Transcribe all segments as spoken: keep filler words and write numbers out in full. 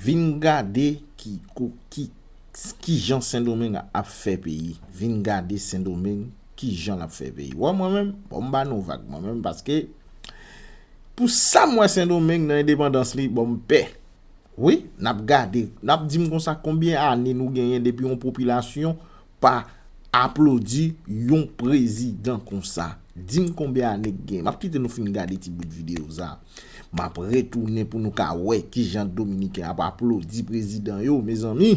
Vin gade ki, ki, ki, kijan Sendomeng ap fè peyi. Vin gade Sendomeng kijan l ap fè peyi. Wè mwen menm, bon, m ba nou vag mwen menm, paske pou sa m wè Sendomeng nan endepandans li, bon, m pè. Wi, n ap gade, n ap di m konsa konbyen ane nou genyen depi yon popilasyon pa aplodi yon prezidan konsa. Di m konbyen ane k gen. M ap kite nou fin gade ti bout videyo sa. M ap retounen pou nou ka wè kijan Dominiken ap aplodi prezidan yo, mezanmi.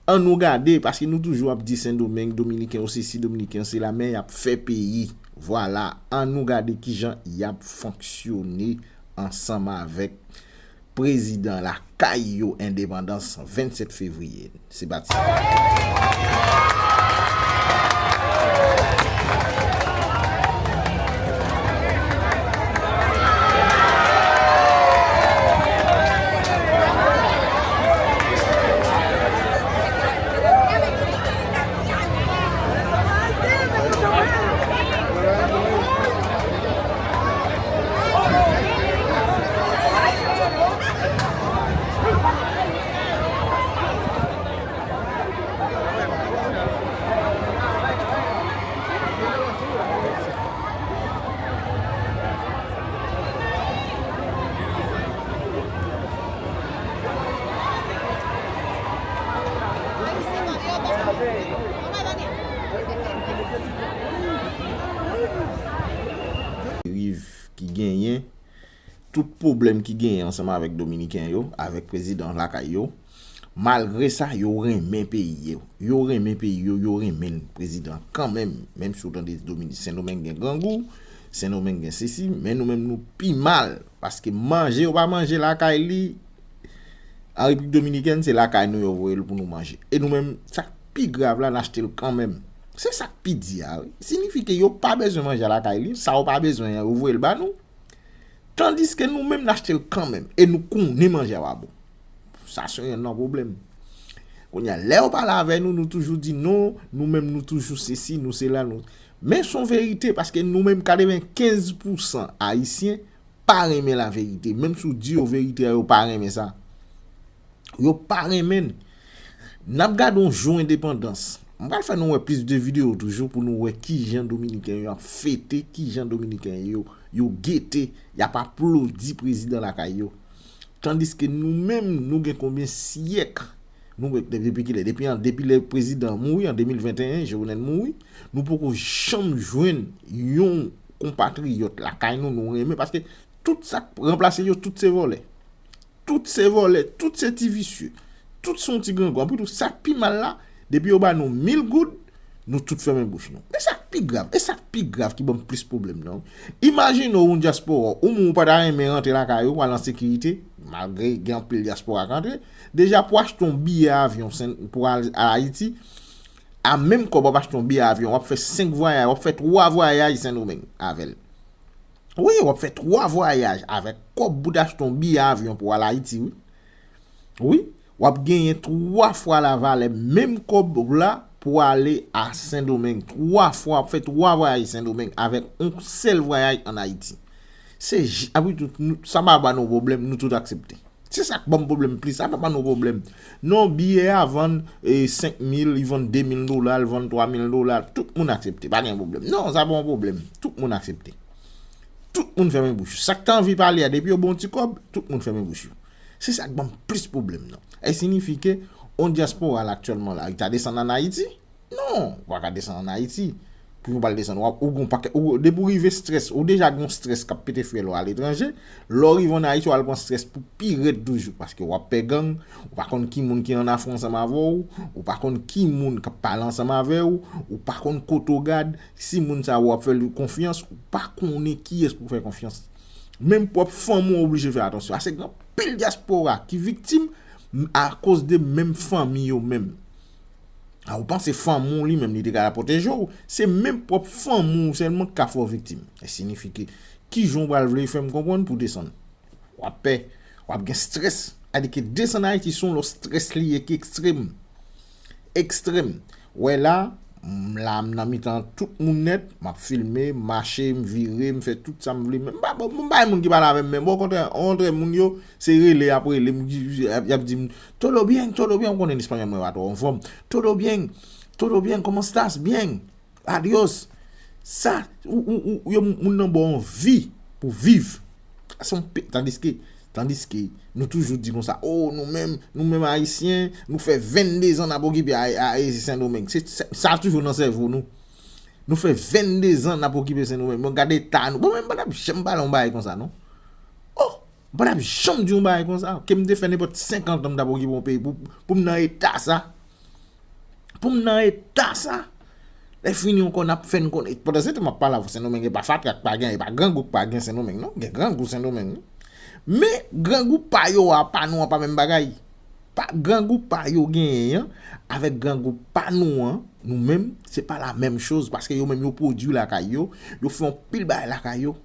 An nou gade, paske nou toujou ap di Sendomeng, Dominiken yo sesi, Dominiken yo sela, men y ap fè peyi. Vwala, an nou gade kijan y ap fonksyone ansanm avèk prezidan lakay yo endepandans vennsèt fevriye. Se pati. Riv ki genyen, tout pwoblèm ki genyen ansanm avèk Dominiken yo, avèk prezidan lakay yo, malgre sa, yo renmen peyi yo. Yo renmen peyi yo, yo renmen prezidan kanmenm. Menm si w tande Domini-, Sendomeng gen grangou, Sendomeng gen sesi, men nou menm nou pi mal. Paske manje yo pa manje lakay li, an Repiblik Dominikèn, se lakay nou yo voye l pou nou manje. E nou menm, sa k pi grav la, n achte l kanmenm. Se sa k pi di a, wi. Sinifike yo pa bezwen manje lakay li, sa yo pa bezwen an, yo voye l ba nou. Tandiske nou menm n achte l kanmenm e nou konnen manje a pa bon. Sa se yon nan pwoblèm. Kounye a, lè yo pale avè nou, nou toujou di non, nou menm nou toujou sesi, nou sela, nou. Men se yon verite, paske nou menm katrevenkenz pousan Ayisyen pa renmen laverite. Menm si w di yo verite a, yo pa renmen sa. Yo pa renmen n. N ap gade yon jou endepandans. M pral fè nou wè plis de videyo toujou pou nou wè kijan Dominiken yo ap fete, kijan Dominiken yo, yo gete, y ap aplodi prezidan lakay yo. Tandiske nou menm, nou gen konbyen syèk? Nou, depi kilè? Depi an, depi lè prezidan mouri an de mil venteyen, Jovenel mouri, nou poko janm jwenn yon konpatriyòt lakay nou, nou renmen, paske tout sa k ranplase yo, tout se vòlè. Tout se vòlè, tout se ti visye, tout se yon ti grangou. Anpi tou, sa k pi mal la, depi yo ba nou mil goud, nou tout fèmen bouch nou. Men sa k pi grav, e sa k pi grav ki ban m plis pwoblèm nan. Imajine w yon dyaspora, ou menm ou pa ta renmen rantre lakay ou, w al an sekirite, malgre gen anpil dyaspora k rantre. Deja pou achte yon biyè avyon sen-, pou al Ayiti, a menm kòb w ap achte yon biyè avyon, w ap fè senk vwayaj, w ap fè twa vwayaj Sendomeng avè l. Wi, w ap fè twa vwayaj avèk kòb pou w achte yon biyè avyon pou w al Ayiti, wi. Wi, w ap genyen twa fwa lavalè menm kòb la pou w ale a Sendomeng. Twa fwa, w ap fè twa vwayaj Sendomeng avèk yon sèl vwayaj ann Ayiti. Se j-, apre tout, nou, sa pa ba nou pwoblèm, nou tout aksepte. Se sa k ban m pwoblèm plis, sa pa ban nou pwoblèm. Non, biyè a vann, e, senk mil, li vann de mil dola, li vann twa mil dola, tout moun aksepte, pa gen pwoblèm. Non, sa pa yon pwoblèm, tout moun aksepte. Tout moun fèmen bouch yo. Sa k ta anvi pale a, depi yo ba w yon ti kòb, tout moun fèmen bouch yo. Se sa k ban m plis pwoblèm nan. E sinifike, yon dyaspora la aktyèlman la, li ta desann ann Ayiti? Non, ou pa ka desann ann Ayiti. Pou yo pral desann, w ap, ou gon pakèt, ou, depi w rive strès, ou deja gon strès k ap pete fyèl ou aletranje, lè w rive ann Ayiti, w al pran strès pou pi rèd toujou, paske w ap pè gang, ou pa konn ki moun ki annafè ansanm avè w, ou pa konn ki moun k ap pale ansanm avè w, ou pa konn kote w gad, si moun sa yo w ap fè li konfyans, ou pa konnen kiyès pou w fè konfyans. Menm pwòp fanmi w oblije fè atansyon. Ase gen anpil dyaspora ki viktim akoz de menm fanmi yo menm. A, ou panse fanmi w li menm li te ka pwoteje w? Se menm pwòp fanmi w sèlman k ka fè w viktim. E sinifike, kijan w pral vle fè m konprann pou desann? W ap pè, w ap gen strès. Adike desann Ayiti se yon lòt strès li ye ki ekstrèm. Ekstrèm. Wè la, M la, m nan mitan tout moun nèt, m ap filme, m mache, m vire, m fè tout sa m vle. Men m pa, m pa bay moun ki pale avè m, men bon, okontrè, okontrè, moun yo, se rele y ap rele m, y ap, y ap di m, "Todo bien, todo bien," ou konnen espanyòl mwen pa twò anfòm. "Todo bien, todo bien, ¿cómo estás?" "Bien, adios." Sa, ou, ou, ou, yo, moun nan ba w anvi pou viv. Sa se yon pe-, tandiske, tandiske, nou toujou di konsa, "O, nou menm, nou menm Ayisyen, nou fè venndezan n ap okipe a, a, a Sendomeng." Se, se, sa toujou nan sèvo nou. "Nou fè venndezan n ap okipe Sendomeng. Bon, gade eta nou." Bon, men m pa t ap janm pale yon bagay konsa, non. O, m pa t ap janm di yon bagay konsa. Ke m te fè nenpòt senkant an, m t ap okipe yon peyi pou, pou m nan eta sa. Pou m nan eta sa. Lè fini ankò, n ap fè n konnen. Pandan se tan, m ap pale avè w, Sendomeng pa fatra k pa gen, e pa grangou k pa gen Sendomeng, non. Gen grangou Sendomeng, wi. Men, grangou pa yo a pa nou an pa menm bagay. Pa, grangou pa yo genyen an, avèk grangou pa nou an, nou menm, se pa la menm choz, paske yo menm yo pwodui lakay yo, yo fè yon pil bagay lakay yo.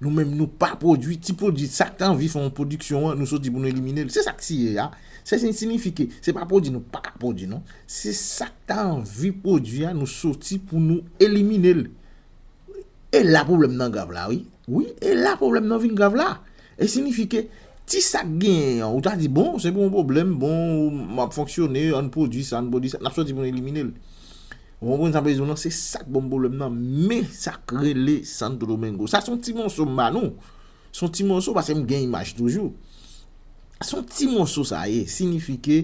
Nou menm, nou pa pwodui, ti pwodui, sa k ta anvi fè yon pwodiksyon an, nou soti pou nou elimine l. Se sa k siye a. Se, se siyifi ke se pa pwodui nou pa ka pwodui, non. Se sa k ta anvi pwodui a, nou soti pou nou elimine l. E la pwoblèm nan grav la, wi. Wi, e la pwoblèm nan vin grav la. E siyifi ke ti sa k genyen an, ou ta di, "Bon, se pa yon pwoblèm, bon, m ap fonksyone, ann pwodui sa, ann pwodui sa," n ap soti pou n elimine l. Ou konprann sa m vle di w lan? Se sa k ban m pwoblèm nan. Men sa k rele Santo Domingo. Sa se yon ti moso m ba nou. Se yon ti moso paske m gen imaj toujou. Se yon ti moso sa ye. Siyifi ke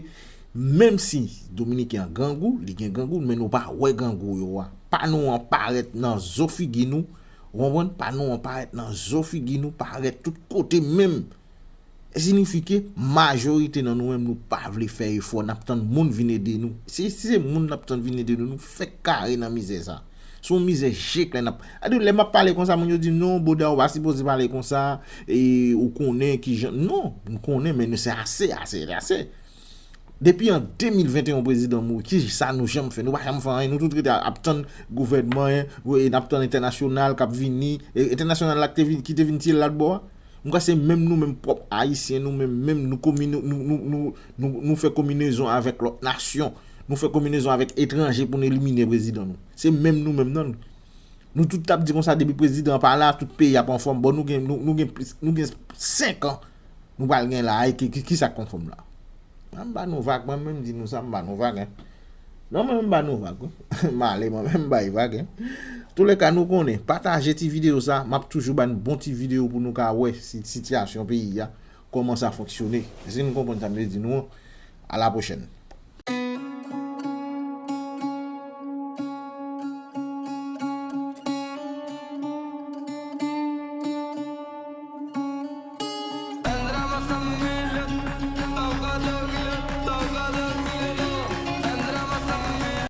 menm si Dominiken an grangou, li gen grangou, men nou pa wè grangou yo a. Pa nou an parèt nan zo figi nou. Ou konprann? Pa nou an parèt nan zo figi nou, parèt tout kote menm. Siyifi ke majorite nan nou menm, nou pa vle fè efò, n ap tann moun vin ede nou. Si, si se moun n ap tann vin ede nou, nou fèk kare nan mizè sa. Se yon mizè je klè n ap. Ade, lè m ap pale konsa, moun yo di, "Non, Boda, ou pa sipoze pale konsa, e ou konnen kijan." Non, m konnen, men se ase, ase, ase. Depi an de mil venteyen, prezidan mouri, ki sa nou janm fè? Nou pa janm fè anyen. Nou tout rete ap tann gouvènman, e n ap tann entènasyonal k ap vini. E entènasyonal la ki te vin, ki te vin tiye l latbò a. M kwè se menm nou menm pwòp Ayisyen, nou menm, menm nou komine-, nou, nou, nou, nou, nou fè konbinezon avèk lòt nasyon. Nou fè konbinezon avèk etranje pou n elimine prezidan nou. Se menm nou menm nan. Nou tout t ap di konsa depi prezidan an pa la, tout peyi ap anfòm. Bon, nou gen, nou, nou gen plis, nou gen senk an nou pral gen la, e ki, ki, ki sa k anfòm la? Mwen m ba nou vag, mwen menm di nou sa, m ba nou vag, en. Non, mwen menm m ba nou vag, wi. M ale, mwen menm m bay vag, en. Touleka, nou konnen, pataje ti videyo sa, m ap toujou ba n bon ti videyo pou nou ka wè si sitiyasyon peyi a, kòman sa fonksyone. Èske nou konprann sa m vle di nou an? A la pwochèn.